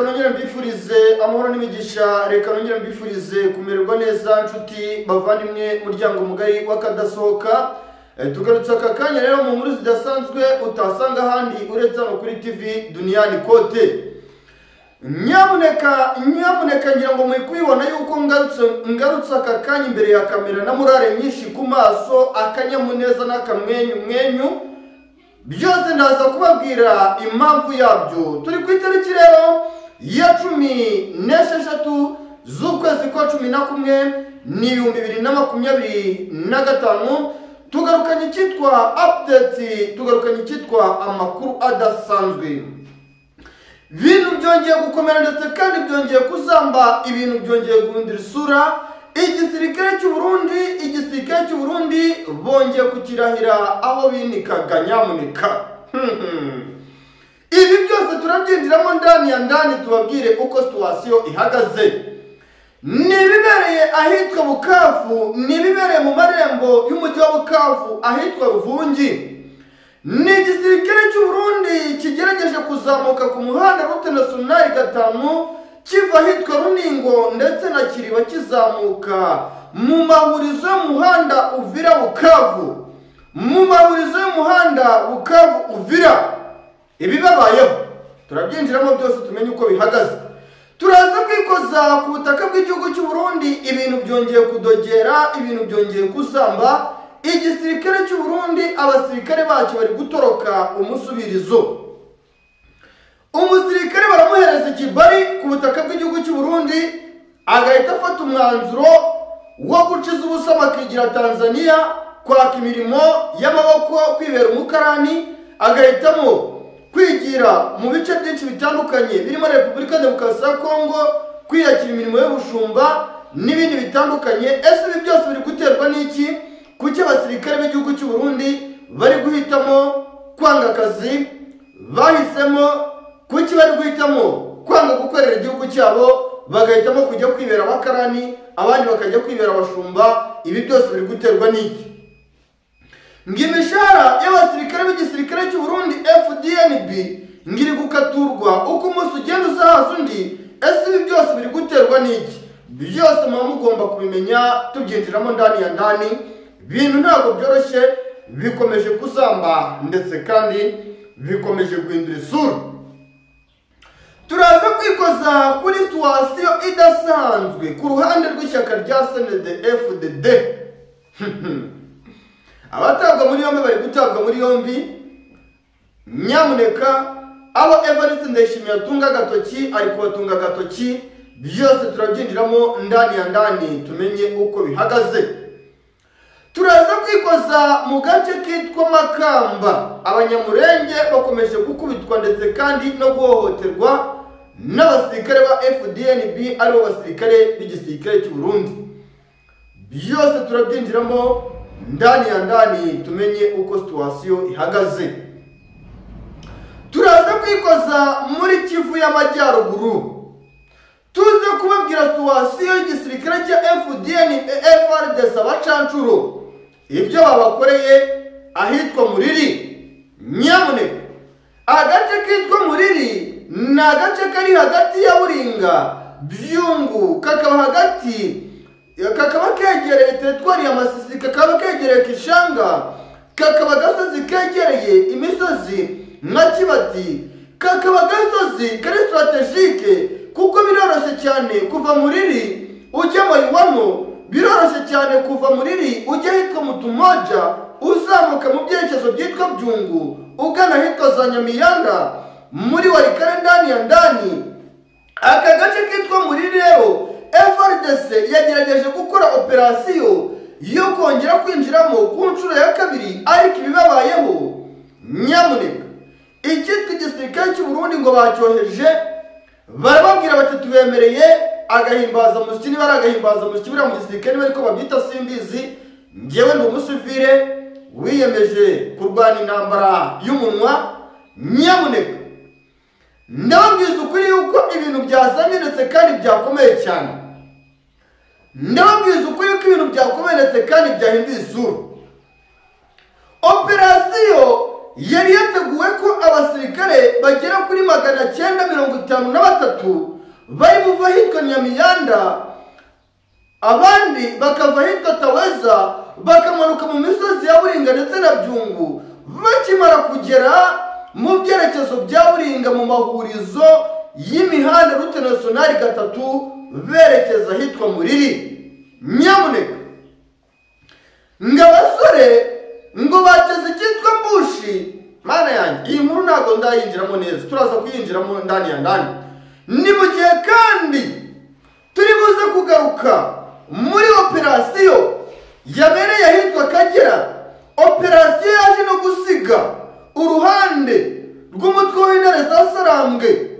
Reka nongere mbifurize amahoro n'imigisha, reka nongere mbifurize kumererwa neza nshuti bavandimwe muryango mugari wakadasohoka. Tugarutse aka kanya rero mu nkuru zidasanzwe utasanga ahandi uretse hano kuri TV Duniani Kote. Nyamuneka nyamuneka ngira ngo muri kubibona yuko ngarutse aka kanya imbere ya kamera na murare nyinshi ku maso, akanyamuneza n'akamwenyu mwenyu, byose ndaza kubabwira impamvu yabyo. Turi ku itariki rero ya 16 z'ukwezi kwa 11 ni 2025. Tugarukanye icyitwa update, tugarukanye icyitwa amakuru adasanzwe. Ibintu byongeye gukomera ndetse kandi byongeye kuzamba, ibintu byongeye guhindura isura. Igisirikare cy'u Burundi, igisirikare cy'u Burundi bongeye kukirahira aho binikaga nyamuneka. Ibi byose turabyinjiramo ndani ya ndani, tubabwire uko situation ihagaze. Nibibereye ahitwa Bukavu, nibibereye mu marembo y'umujyi wa Bukavu ahitwa Ruvungi. Ni igisirikare cy'u Burundi kigerageje kuzamuka ku muhanda Route Nationale 5 kiva ahitwa Runingo ndetse na Kiriba kizamuka mu mahurizo y'umuhanda Uvira Bukavu, mu mahurizo y'umuhanda Bukavu Uvira. Ibibabayeho turabyinjiramo byose tumenye uko bihagaze. Turaza kwikoza ku butaka bw'igihugu cy'u Burundi, ibintu byongeye kudogera, ibintu byongeye kusamba. Igisirikare cy'u Burundi abasirikare bacyo bari gutoroka umusubirizo. Umusirikare baramuhereza ikibari ku butaka bw'igihugu cy'u Burundi, agahita afata umwanzuro wo guciza ubusa akigira Tanzania, kwaka imirimo y'amaboko, kwibera umukarani, agahitamo kwigira mu bice byinshi bitandukanye birimo Repubulika Demokarasi ya Kongo, kwiyakira imirimo y'ubushumba n'ibindi bitandukanye. Ese ibi byose biri guterwa n'iki? Kuki abasirikare b'igihugu cy'u Burundi bari guhitamo kwanga akazi bahisemo? Kuki bari guhitamo kwanga gukorera igihugu cyabo, bagahitamo kujya kwibera abakarani, abandi bakajya kwibera abashumba? Ibi byose biri guterwa n'iki? Ngimishara y'abasirikare b'igisirikare cy'u Burundi FDNB ngiri gukaturwa uko umunsi ugenda uzahaza undi. Ese ibi byose biri guterwa n'iki? Byose muba mugomba kubimenya, tubyinjiramo ndani ya ndani. Ibintu ntabwo byoroshye, bikomeje kuzamba ndetse kandi bikomeje guhindura isura. Turaza kwikoza kuri situation idasanzwe ku ruhande rw'ishyaka rya CNDD-FDD. Abatabwa muri yombi bari gutabwa muri yombi nyamuneka. Abo Evariste Ndayishimiye atunga agatoki, ari kubatunga agatoki, byose turabyinjiramo ndani ya ndani tumenye uko bihagaze. Turaza kwikoza mu gace kitwa Makamba, abanyamurenge bakomeje gukubitwa ndetse kandi no guhohoterwa n'abasirikare ba FDNB, aribo basirikare b'igisirikare cy'u Burundi. Byose turabyinjiramo ndani ya ndani tumenye uko situation ihagaze. Turaza kwikoza muri Kivu y'Amajyaruguru, tuze kubabwira situation y'igisirikare cya FDN FARDC abacancuro ibyo babakoreye ahitwa Muriri. Nyamuneka, agace kitwa Muriri ni agace kari hagati ya Buringa Byungu, kakaba hagati, kakaba kegereye teritwari ya Masisi, kakaba kegereye Kishanga, kakaba gasozi kegereye imisozi nka Kibati, kakaba gasozi kari strategique kuko biroroshye cyane kuva Muriri ujya Mayiwano, biroroshye cyane kuva Muriri ujya hitwa Mutumoja, uzamuka mu byerekezo byitwa Byungu ugana hitwa za Nyamiyanda muri Walikale ndani ya ndani. Aka gace kitwa Muriri rero FARDC yagerageje gukora operasiyo yo kongera kwinjiramo ku nshuro ya kabiri, ariko ibibabayeho nyamuneka, icyitwa igisirikare cy'u Burundi ngo bacyoheje, barababwira bati tubemereye agahimbaza musyi, niba ari agahimbaza musyi buriya mu gisirikare niba ariko babyita simbizi, njyewe ndi umusivile wiyemeje kurwana intambara y'umunwa. Nyamuneka ndababwiza ukuri yuko ibintu byazanye ndetse kandi byakomeye cyane. Ndababwiza ukuri yuko ibintu byakomeye ndetse kandi byahinduye isura. Operasiyo yari yateguwe ko abasirikare bagera kuri 953 batatu bari buva ahitwa Nyamiyanda, abandi bakava ahitwa Taweza, bakamanuka mu misozi ya Buringa ndetse na Byungu. Bakimara kugera mu byerekezo bya Buringa mu mahurizo y'imihanda route nationale 3 berekeza ahitwa Muriri. Nyamuneka ngo abasore ngo bateze icyitwa mbushi. Mana yanjye, iyi nkuru ntabwo ndayinjiramo neza, turaza kuyinjiramo ndani ya ndani. Ni mu gihe kandi turi buze kugaruka muri operasiyo yabereye ahitwa Kagera, operasiyo yaje no gusiga uruhande rw'umutwe w'intare za Sarambwe.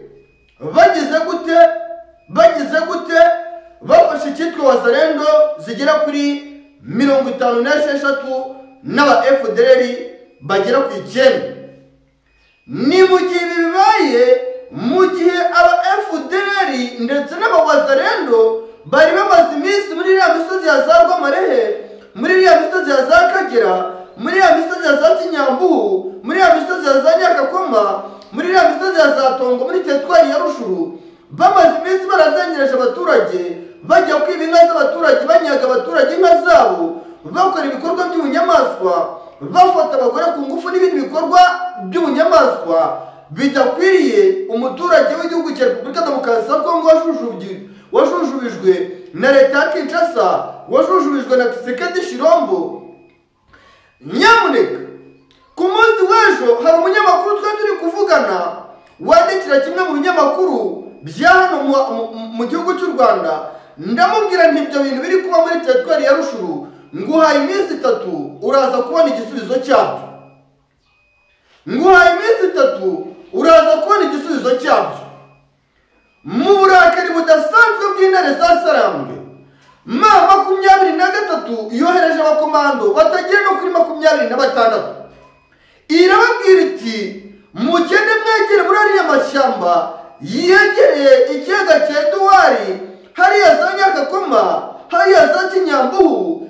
Bagize gute? Bafashe icyitwa Wazalendo zigera kuri 56 n'aba FDLR bagera ku 9. Ni mu gihe bibaye mu gihe aba FDLR ndetse n'aba Wazalendo bari bamaze iminsi muri iriya misozi ya za Rwamarehe, muri iriya misozi ya za Kagera, muri iriya misozi ya za Kinyambuhu, muri iriya misozi ya za Nyakakoma, muri iriya misozi ya za Tongo, muri teritwari ya Rushuru. Bamaze iminsi barazengereje abaturage, bajya kwiba inka z'abaturage, banyaga abaturage inka zabo, bakora ibikorwa by'ubunyamaswa, bafata abagore ku ngufu n'ibindi bikorwa by'ubunyamaswa bidakwiriye umuturage w'igihugu cya Repubulika Demokarasi ya Kongo wajujubijwe na leta ya Kinshasa, wajujubijwe na Tshisekedi Tshilombo. Nyamuneka ku munsi w'ejo hari umunyamakuru twari turi kuvugana wandikira kimwe mu binyamakuru bya hano mu gihugu cy'u Rwanda, ndamubwira nti ibyo bintu biri kuba muri teritwari ya Rushuru, nguhaye iminsi 3 uraza kubona igisubizo cyabyo. Nguhaye iminsi 3 uraza kubona igisubizo cyabyo. Mu burakari budasanzwe bw'intare za Sarambwe, M23 yohereje abakomando batagera no kuri 26. Irababwira iti mugende mwegere muri ariya mashyamba yegereye ikiyaga cya Eduwari, hariya za Nyakakoma, hariya za Kinyambuhu,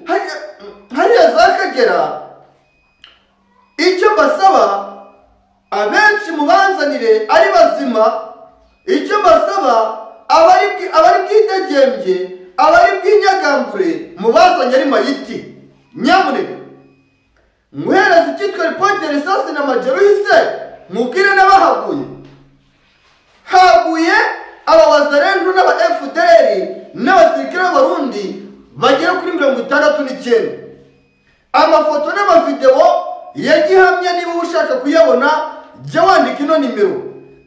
hariya za Kagera. Icyo mbasaba, abenshi mubanzanire ari bazima. Icyo mbasaba, abari bwidegembye, abari bw'inyagambure, mubazanye ari mayiti. Nyamuneka muhereze icyitwa ripoti ya risasi na majeruhise, mubwire n'abahaguye. Haguye aba Wazalendo n'aba FDLR n'abasirikare b'Abarundi bagera kuri 69. Amafoto n'amavideo ya gihamya, niba ushaka kuyabona jya wandika ino nimero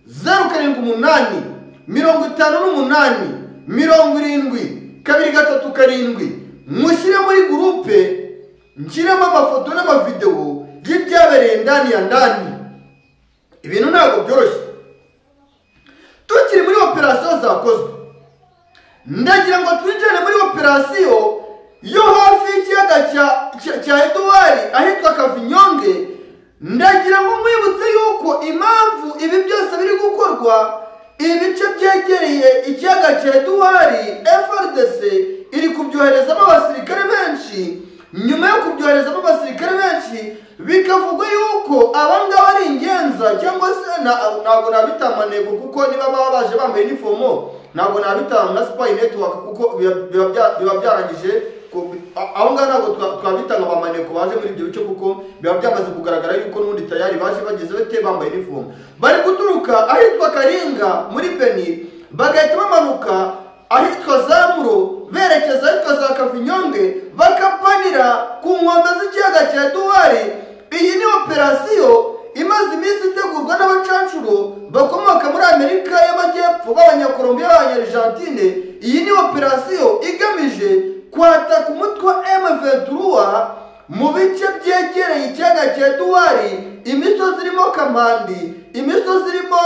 078 58 70 237, mushyire muri gurupe, nshyiremo amafoto n'amavideo y'ibyabereye ndani ya ndani. Ibintu ntabwo byoroshye. Tukiri muri operasiyo zakozwe, ndagira ngo twinjire muri operasiyo yo hafi y'ikiyaga cya Eduwari ahitwa Kavinyonge. Ndagira ngo mwibutse yuko impamvu ibi byose biri gukorwa, ibice byegereye ikiyaga cya Eduwari, FARDC iri kubyoherezamo abasirikare benshi. Nyuma yo kubyoherezamo abasirikare benshi, bikavugwa yuko abangaba ari ingenza, cyangwa se ntabwo nabita maneko, kuko niba baba baje bambaye uniformo ntabwo nabita nka spy network, kuko biba byarangije. Aho ngaho ntabwo twabita nka bamaneko baje muri ibyo bice, kuko biba byamaze kugaragara yuko n'ubundi tayari baje bageze bate bambaye uniform. Bari guturuka ahitwa Karinga muri Beni, bagahita bamanuka ahitwa Zamuro, berekeza ahitwa za Kavinyonge, bakapanira ku nkombe z'ikiyaga cya Eduwari. Iyi ni operasiyo imaze iminsi itegurwa n'abacancuro bakomoka muri Amerika y'Amajyepfo b'Abanyakolombiya b'Abanyarijantine. Iyi ni operasiyo igamije kwataka umutwe wa M23 mu bice byegereye ikiyaga cya Eduwari, imisozi irimo Kamandi, imisozi irimo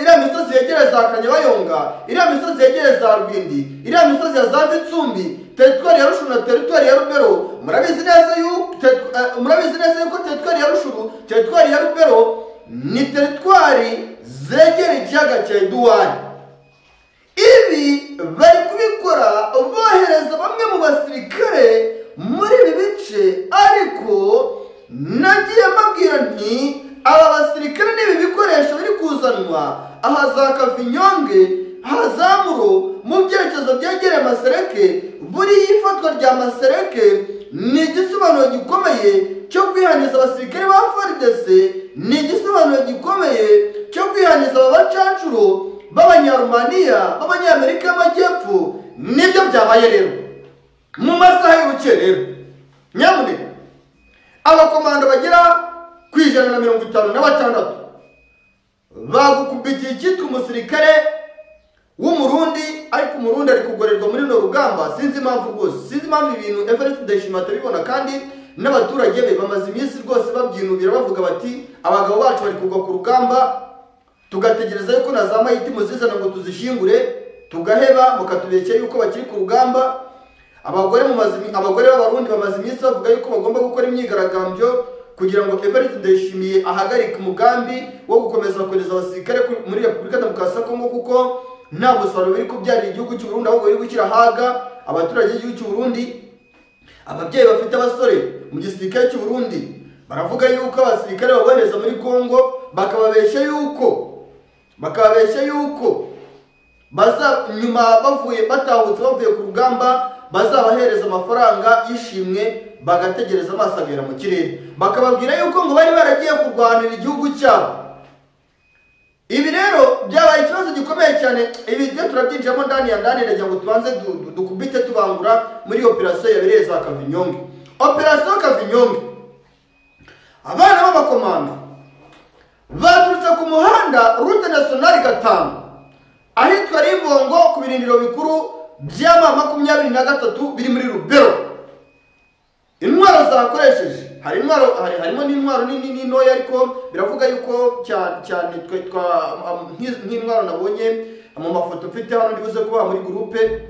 iriya misozi yegereye za Kanyabayonga, iriya misozi yegereye za Rwindi, iriya misozi ya za Bitsumbi, teritwari ya Rushuru na teritwari ya Rubero. Murabizi neza yuko teritwari ya Rushuru, teritwari ya Rubero ni teritwari zegereye ikiyaga cya Eduwari. Ibi bari kubikora bohereza bamwe mu basirikare muri ibi bice, ariko nagiye mbabwira nti aba basirikare n'ibi bikoresho biri kuza kwirukanwa aha za Kavinyonge, aha za Muro, mu byerekezo byegereye Masereke. Buriya ifatwa rya Masereke ni igisobanuro gikomeye cyo kwihaniza abasirikare ba FARDC, ni igisobanuro gikomeye cyo kwihaniza aba bacancuro b'Abanyarumaniya, b'Abanyamerika y'Amajyepfo. Nibyo byabaye rero mu masaha y'urukerera. Nyamuneka, abakomando bagera ku 156 bagukubitiye icyitwa umusirikare w'Umurundi, ariko Umurundi ari kugorerwa muri runo rugamba. Sinzi impamvu rwose, sinzi impamvu ibintu Evariste Ndayishimiye atabibona, kandi n'abaturage be bamaze iminsi rwose babyinubira bavuga bati abagabo bacu bari kugwa ku rugamba, tugategereza yuko na za mayiti muzizana ngo tuzishingure, tugaheba mukatubeshya yuko bakiri ku rugamba. Abagore b'Abarundi bamaze iminsi bavuga yuko bagomba gukora imyigaragambyo kugira ngo Evariste Ndayishimiye ahagarike umugambi wo gukomeza kohereza abasirikare muri Repubulika Demokarasi ya Kongo, kuko nta musaruro biri kubyarira igihugu cy'u Burundi, ahubwo biri gushyira ahaga abaturage b'igihugu cy'u Burundi. Ababyeyi bafite abasore mu gisirikare cy'u Burundi baravuga yuko abasirikare babohereza muri Kongo bakababeshya yuko baza nyuma bavuye batahutse bavuye ku rugamba bazabahereza amafaranga y'ishimwe, bagategereza amaso agera mu kirere, bakababwira yuko ngo bari baragiye kurwanira igihugu cyabo. Ibi rero byabaye ikibazo gikomeye cyane. Ibi byo turabyinjiramo ndani ya ndani, ndagira ngo tubanze dukubite tubangura muri operasiyo yabereye za Kavinyonge. Operasiyo Kavinyonge, abana b'abakomando baturutse ku muhanda route nationale 5 ahitwa Ribongo ku birindiro bikuru bya M23 biri muri Rubero. Intwaro zakoresheje, hari intwaro, harimo n'intwaro nini n'intoya, ariko biravuga yuko cyane nk'intwaro nabonye mu mafoto mfite hano ndibuze kuba muri groupe,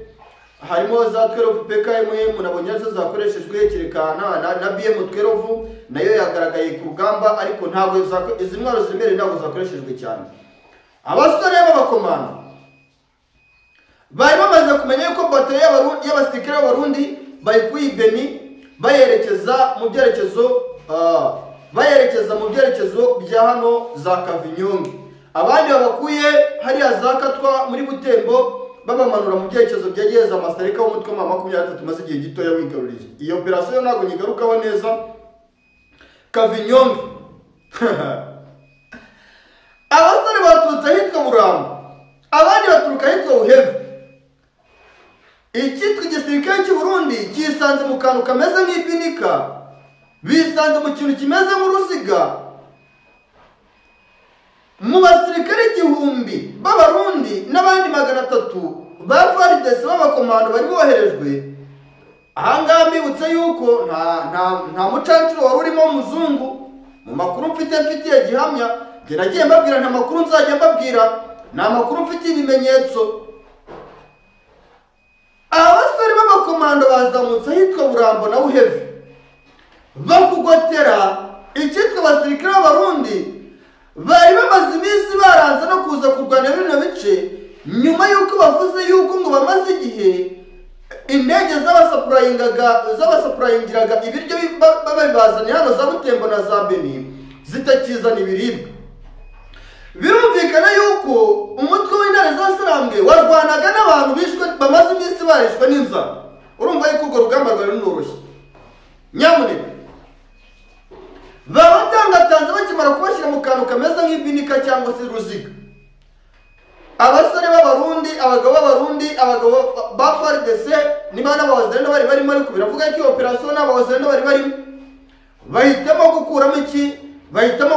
harimo za 12 PKM nabonye zo zakoreshejwe, kerekana na BM 12 nayo yagaragaye ku rugamba, ariko ntabwo izi ntwaro ziremereye ntabwo zakoreshejwe cyane. Abasore b'abakomando bari bamaze kumenya yuko bato y'abasirikare b'Abarundi bayikuye i Beni bayerekeza mu byerekezo bya hano za Kavinyonge. Abandi babakuye hariya za Katwa muri Butembo babamanura mu byerekezo byegereza Masereka w'umutwe wa 23 maze igihe gito yawigaruriye. Iyo operasiyo ntabwo nyigarukaho neza. Kavinyonge abasore baturutse ahitwa Burambo, abandi baturuka ahitwa Buheve. Icyitwa igisirikare cy'u Burundi cyisanze mu kantu kameze nk'ibinika, bisanze mu kintu kimeze nk'uruziga. Mu basirikare 1000 b'Abarundi n'abandi 300 ba FARDC b'abakomando bari boherejwe. Ahangaha mbibutse yuko nta mucancuro wari urimo w'umuzungu. Mu makuru mfitiye gihamya, njye nagiye mbabwira, nta makuru nzajya mbabwira, nta makuru mfitiye ibimenyetso. Abasore b'abakomando bazamutse ahitwa Burambo na Buheve bakugotera icyitwa abasirikare b'Abarundi bari bamaze iminsi baranze no kuza kurwana bino bice, nyuma y'uko bavuze yuko ngo bamaze igihe indege z'abasapurayingiraga ibiryo babibazaniye hano za Butembo na za Beni zitakizana ibiribwa. Birumvikana yuko umutwe w'intare za Sarambwe warwanaga n'abantu bishwe bamaze iminsi barishwe n'inzara. Urumva yuko urwo rugamba rwari runoroshye. Nyamuneka, babatangatanze bakimara kubashyira mu kantu kameze nk'ibinika cyangwa se uruziga. Abasore b'Abarundi, abagabo b'Abarundi, abagabo ba FARDC niba n'abawazalendo bari barimo, ariko biravuga ko iyo operasiyo n'abawazalendo bari barimo, bahitamo gukuramo iki? Bahitamo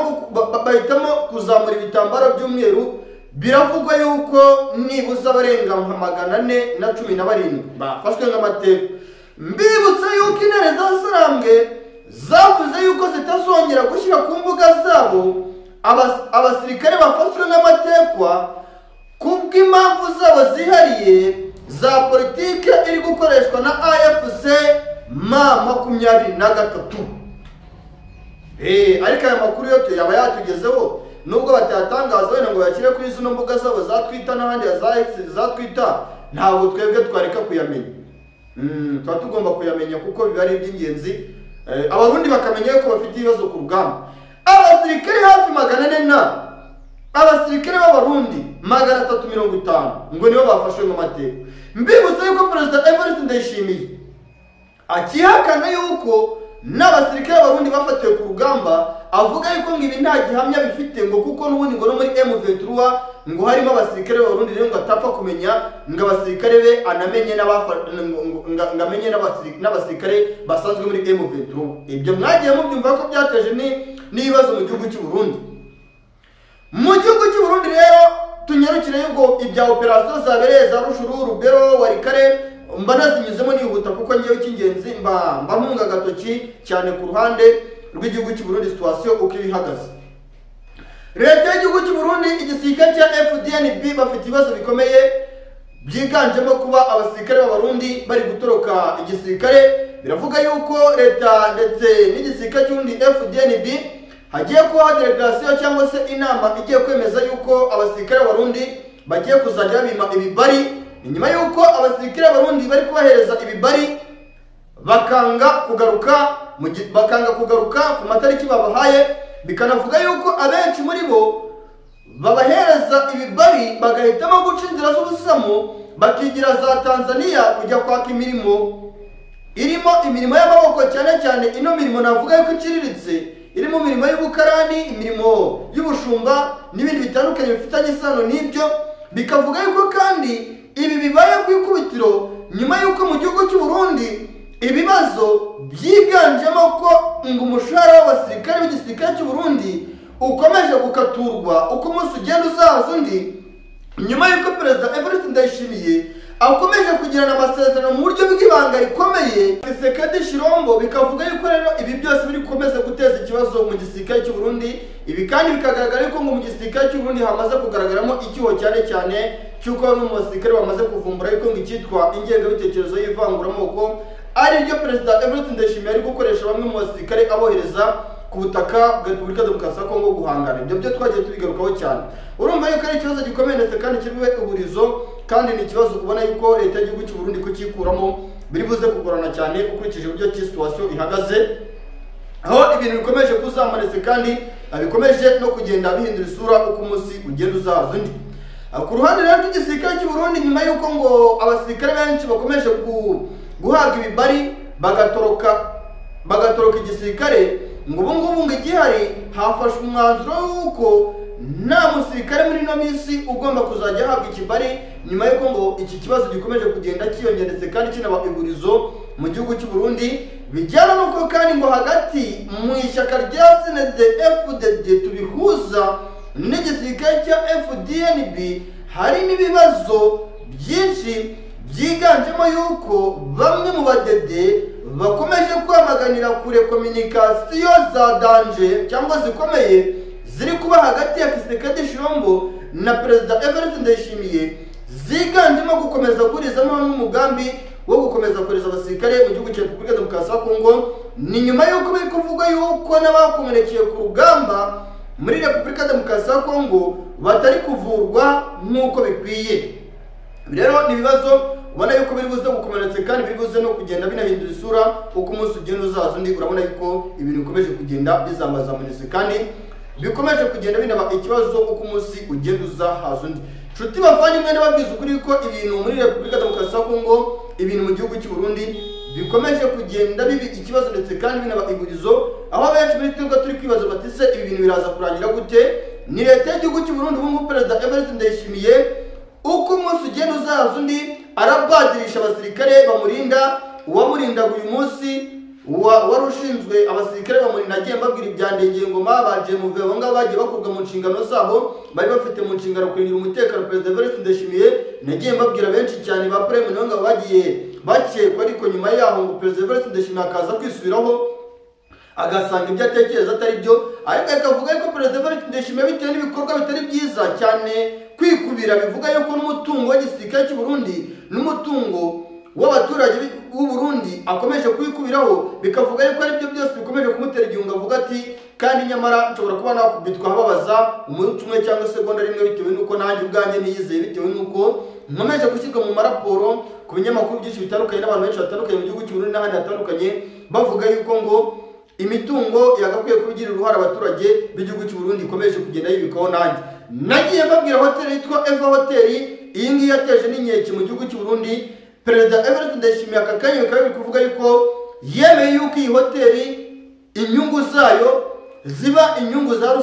kuzamura ibitambaro by'umweru. Biravugwa yuko nibuza abarenga nka 417 bafashwe nk'amateka. Mbibutse yuko intare za Sarambwe zavuze yuko zitazongera gushyira ku mbuga zabo abasirikare bafashwe nk'amatekwa kubw'impamvu zabo zihariye za politike iri gukoreshwa na AFC M23. Ariko aya makuru yo yaba yatugezeho, nubwo batayatangaza wenda ngo bayashyire kuri zino mbuga zabo za Twitter n'ahandi za X za Twitter, ntabwo twebwe twareka kuyamenya. Tuba tugomba kuyamenya kuko biba ari iby'ingenzi. Abarundi bakamenya yuko bafite ibibazo ku rugamba. Abasirikare hafi 400 na Abasirikare b'Abarundi 350 ngo nibo bafashwe mu mateka. Mbibutsa yuko Perezida Evariste Ndayishimiye akihakana yuko n'abasirikare b'Abarundi bafatiwe ku rugamba, avuga yuko ngo ibi nta gihamya bifite, ngo kuko n'ubundi ngo no muri M23 ngo harimo abasirikare b'Abarundi, rero ngo atapfa kumenya ngo abasirikare be anamenye ngamenye n'abasirikare basanzwe muri M23. Ibyo mwagiye mubyumva ko byateje n'ibibazo mu gihugu cy'u Burundi. Mu gihugu cy'u Burundi rero tunyarukire yuko ibya operation zabereye za Rushuru, Rubero, Warikare mba nazinyuzemo nihuta, kuko ngewe cy'ingenzi mba mpunga agatoki cyane ku ruhande rw'igihugu cy'u Burundi situation uko ibihagaze. Leta y'igihugu cy'u Burundi, igisirikare cya FDNB bafite ibibazo bikomeye byiganjemo kuba abasirikare b'Abarundi bari gutoroka igisirikare. Biravuga yuko leta ndetse n'igisirikare cy'undi FDNB hagiye kuba delegation cyangwa se inama igiye kwemeza yuko abasirikare b'Abarundi bagiye kuzajya bima ibibari. Nyuma yuko abasirikare b'Abarundi bari kubahereza ibibari bakanga kugaruka ku matariki babahaye, bikanavuga yuko abenshi muri bo babahereza ibibari bagahitamo guca inzira z'ubusamo, bakigira za Tanzania kujya kwaka imirimo irimo imirimo y'amaboko, cyane cyane ino mirimo navuga yuko iciriritse, irimo imirimo y'ubukarani, imirimo y'ubushumba n'ibindi bitandukanye bifitanye isano n'ibyo. Bikavuga yuko kandi ibi bibaye ku ikubitiro nyuma yuko mu gihugu cy'u Burundi ibibazo byiganjemo ko ngo umushahara w'abasirikare b'igisirikare cy'u Burundi ukomeje gukaturwa uko umunsi ugenda uzaza undi, nyuma yuko Perezida Evariste Ndayishimiye akomeje kugirana amasezerano mu buryo bw'ibanga rikomeye Tshisekedi Tshilombo. Bikavuga yuko rero ibi byose biri gukomeza guteza ikibazo mu gisirikare cy'u Burundi. Ibi kandi bikagaragara yuko ngo mu gisirikare cy'u Burundi hamaze kugaragaramo icyuho cyane cyane cy'uko bamwe mu basirikare bamaze kuvumbura yuko ngo icyitwa ingengabitekerezo y'ivanguramoko ari ryo Perezida Evariste Ndayishimiye ari gukoresha bamwe mu basirikare abohereza ku butaka bwa Repubulika Demokarasi ya Kongo guhangana. Ibyo byo twagiye tubigarukaho cyane. Urumva yuko ari ikibazo gikomeye ndetse kandi kirimo ihurizo, kandi ni ikibazo ubona yuko leta y'igihugu cy'u Burundi kukikuramo biri buze kugorana cyane ukurikije uburyo ki situation ihagaze, aho ibintu bikomeje kuzamuka kandi bikomeje no kugenda bihindura isura uko umunsi ugenda uzaza undi. Ku ruhande rero rw'igisirikare cy'u Burundi, nyuma yuko ngo abasirikare benshi bakomeje guhabwa ibibari bagatoroka igisirikare, ngo ubu ngubu ngo igihari hafashwe umwanzuro w'uko nta musirikare muri ino minsi ugomba kuzajya ahabwa ikibari, nyuma y'uko ngo iki kibazo gikomeje kugenda cyiyongera ndetse kandi kinaba ihurizo mu gihugu cy'u Burundi. Bijyana n'uko kandi ngo hagati mu ishyaka rya CNDD-FDD tubihuza n'igisirikare cya FDNB harimo ibibazo byinshi byiganjemo yuko bamwe mu badede bakomeje kwamaganira kure communication za danger cyangwa zikomeye ziri kuba hagati ya Tshisekedi Tshilombo na Perezida Evariste Ndayishimiye, ziganjemo gukomeza guhurizamo hamwe umugambi wo gukomeza kohereza abasirikare mu gihugu cya Repubulika Demokarasi ya Kongo. Ni nyuma y'uko biri kuvugwa yuko n'abakomerekeye ku rugamba muri Repubulika Demokarasi ya Kongo batari kuvurwa nk'uko bikwiye. Rero ni ibibazo ubona yuko biri buze gukomeretsa kandi biri buze no kugenda binahindura isura uko umunsi ugenda uzaza undi. Urabona yuko ibintu bikomeje kugenda bizamuzamuritse kandi bikomeje kugenda binaba ikibazo uko umunsi ugenda uzahaza undi. Nshuti bavandimwe, ndababwiza ukuri ko ibintu muri Repubulika Demokarasi ya Kongo, ibintu mu gihugu cy'u Burundi bikomeje kugenda bibi ikibazo ndetse kandi binaba ihurizo, aho benshi muri twebwe turi kwibaza bati se ibi bintu biraza kurangira gute? Ni leta y'igihugu cy'u Burundi ubu ngubu Perezida Evariste Ndayishimiye uko umunsi ugenda uzaza undi arabadirisha abasirikare bamurinda. Uwamurindaga uyu munsi wari ushinzwe abasirikare bamurinda agiye mbabwira ibya Ndengeyingoma baje mu abo ngabo bagiye bakurwa mu nshingano zabo bari bafite mu nshingano kurindira umutekano Perezida Evariste Ndayishimiye. Nagiye mbabwira benshi cyane ba Prime nibo ngabo bagiye bakekwa, ariko nyuma yaho ngo Perezida Evariste Ndayishimiye akaza kwisubiraho agasanga ibyo atekereza atari byo, ariko akavuga yuko Perezida Evariste Ndayishimiye bitewe n'ibikorwa bitari byiza cyane kwikubira, bivuga yuko n'umutungo w'igisirikare cy'u Burundi n'umutungo w'abaturage b'u Burundi akomeje kwikubiraho, bikavuga yuko ari byo byose bikomeje kumutera igihunga, avuga ati kandi nyamara nshobora kuba nakubitwa hababaza umunsi umwe cyangwa segonda rimwe, bitewe n'uko nanjye ubwanjye niyizeye, bitewe n'uko nkomeje gushyirwa mu maraporo ku binyamakuru byinshi bitandukanye n'abantu benshi batandukanye mu gihugu cy'u Burundi n'ahandi hatandukanye, bavuga yuko ngo imitungo yagakwiye kugira uruhare abaturage b'igihugu cy'u Burundi ikomeje kugenda yibikaho nanjye. Nagiye mbabwira hoteli yitwa Eva Hoteli, iyi ngiyi yateje n'inkeke mu gihugu cy'u Burundi. Perezida Evariste Ndayishimiye aka kanya bikaba biri kuvuga yuko yemeye yuko iyi hoteli inyungu zayo ziba inyungu za